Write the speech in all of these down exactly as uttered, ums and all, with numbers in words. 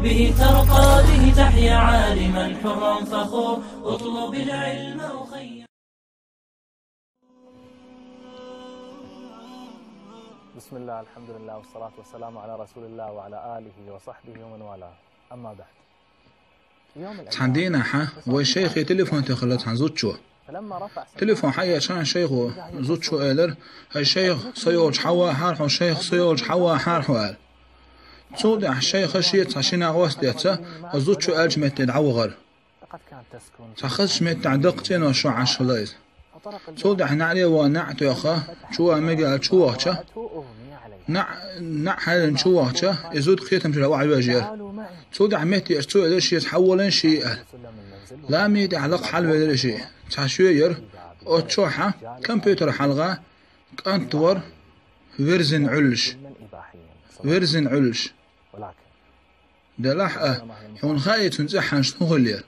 به ترقى، به تحيا عالما حرا فخور. اطلب العلم أخي. بسم الله، الحمد لله، والصلاة والسلام على رسول الله وعلى آله وصحبه ومن والاه. أما بعد. Цхьан дийнахьа вай шайхе телефон тоххалла цхьан зудчо. Телефон хьаэцча шайхо зудчо аьлар: «ХӀай шайх, со йолча хьавахьара хьо, шайх, со йолча хьавахьара хьо», — аьлла. Цул тӀехьа шайха шеца цхьа шина гӀоз тӀаэцна, оцу зудчо аьллача метте дӀавахар. Цхьа хазача меттехь даккха цӀенош шо Ӏаш хилла иза. Цул тӀехьа наӀаре ваха наӀ тоьхна, чу ван мега аьлла чу вахча, наӀ, наӀ хьаьрина чу вахча, и зуда кхетам чура охьавоьжна яра. Цул тӀехьа меттаэцча цо аьлар шеца: «Хьавола шиъ», — аьлла. Лами тӀехь лакха хьалавелира шиъ. Цхьа шо яра, оцу чохь компьютер хьалха кӀант вара, верзина Ӏуьллуш. Верзина Ӏуьллуш. Делахь а, хьуна хаьий цуьнан цӀеххьанашна хӀун хиллера?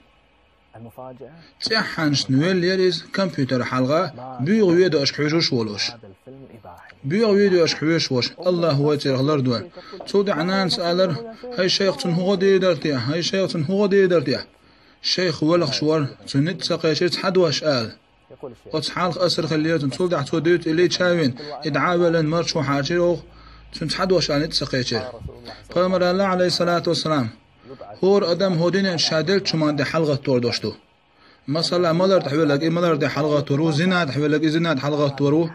ЦӀеххьанашна веллера иза компьютер хьалха боьха видеошка хьоьжуш волуш. Боьха видеошка хьоьжуш волуш, АллахӀа вай церах лардойла. Цул тӀехьа нанас аьлар: «ХӀай шайх, цунна хӀун гӀо дийр дара те? ХӀай шайх, цунна хӀун гӀо дийр дара те?» Шайх велхаш вара, цуьнан ницкъ ца кхечира цхьа дош ала. Оцу хьалха асар хиллера цунна, цул тӀехьа цо дуьйцу и лийча а вина, и дӀа а веллина марчо хьарчийра оха, цуьнан цхьа дош ала ницкъ ца кхечира. Пайхамара аьлла, Ӏалайхиссалату вассалам: «ХӀора адам хӀокху дуьнен чу ша деллачу хӀуманна тӀе хьалагӀаттор долуш ду». Масала, малар тӀехь велларг и малар тӀе хьалагӀаттор ву, зина тӀехь велларг и зина тӀе хьалагӀаттор ву,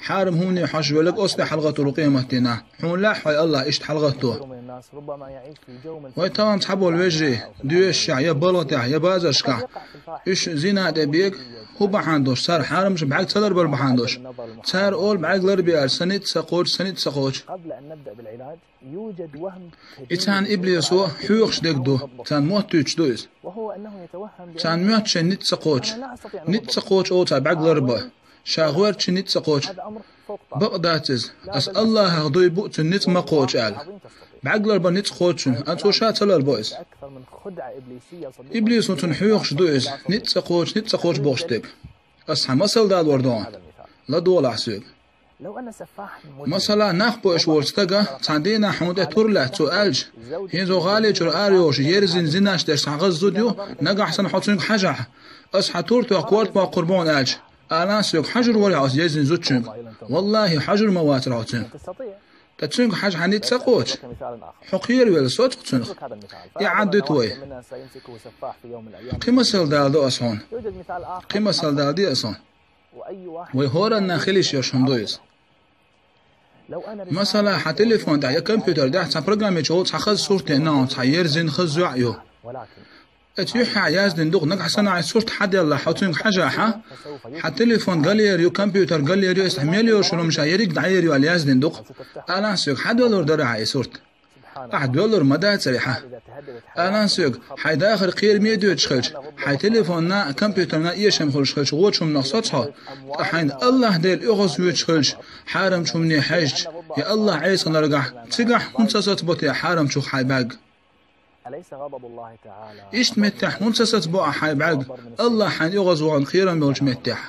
хьарам хӀумане хьожуш велларг оцу тӀе хьалагӀаттор ву къематдийнахь. Хьуна лаьа хьо АллахӀ иштта хьалагӀатто? Вай тахана цхьаболу вежарий, доьшашехь, я балха тӀехь, я базаршкахь, уьш зина тӀе бега, хӀун бахьана долуш? Цара хьарамчу бӀаьрг ца ларбар бахьана долуш. Цара олу бӀаьрг ларбе аьлла, сан ницкъ ца кхочуш, сан ницкъ ца кхочуш. И царна иблисо хьоьхуш дерг ду, царна моттуьйтуш ду иза. Царна моьтту шайн ницкъ ца кхочуш. Ницкъ ца кхочуш олу цара бӀаьрг ларбан. Ша гӀоьртича ницкъ ца кхочуш. Бакъ дац иза. Ас АллахӀах дуй бу, цуьнан ницкъ ма кхочу аьлла. БӀаьрг ларбан ницкъ кхочу цуьнан, амма цо ша ца ларбо иза. Иблисо цунна хьоьхуш ду иза, ницкъ ца кхочуш, ницкъ ца кхочуш бохуш дерг. Ас хьан масал далор ду хьуна? ЛадогӀалахь соьга. Масала, нах бойуш волчу стага цхьана дийнахь хьуна тӀе тур лаьцна цо аьлча: «ХӀинца хӀокху гӀали чуьра ара йолуш ерзина зинаш деш цхьа хаза зуда ю, нагахь санна хьо цуьнга хьажахь, ас хьан тур тоьхна корта боккхур бу хьуна», — аьлча, алахь соьга: «Хьажар вара хьо оцу ерзина зудчуьнга? Валлахи, хьажар ма вацара хьо цуьнга». Ткъа цуьнга хьажа хьан ницкъ ца кхочуш? Хьо кхеравелла соцу-кх цуьнах. И Ӏад дуьту вай. Кхин масал дала до ас хьуна. Кхин масал дала де ас хьуна. Вай хӀоранна хила йиш йолуш хӀума ду иза. Масала, хьан телефон тӀехь я компьютер тӀехь цхьа программи чу цхьа хаза сурт деана хьуна, цхьа ерзина хаза йоӀ ю. Оцу юьххьехь яздина ду-кх, нагахь санна хьайн сурт хьаделлахь, хьо цуьнга хьажахь, хьан телефон галера ю, компьютер галера ю, иза мел йолуш йолу хӀума ша ерриг дӀаер ю аьлла яздина ду-кх. Алахь соьга, хьан доьллур дара хьан и сурт? Ахь доьллур ма дацара хьан. Алахь соьга, хьайн дахар кхераме а доьдуш хилча, хьайн телефонна а, компьютерна а эшам хуьлуш хилча, вочу хӀуманах соцу хьо, ткъа хьайна АллахӀ Дела оьгӀазвоьдуш хилча, хьарамчу хӀумане хьаьжча, я АллахӀ Ӏеса ларгахь, цигахь хӀунда сацбо те хьарамчух хьайн бӀаьрг? Иштта меттехь хӀунда сацбо ахь хьайн бӀаьрг, АллахӀ хьайна оьгӀазвахана кхерам йолчу меттехь?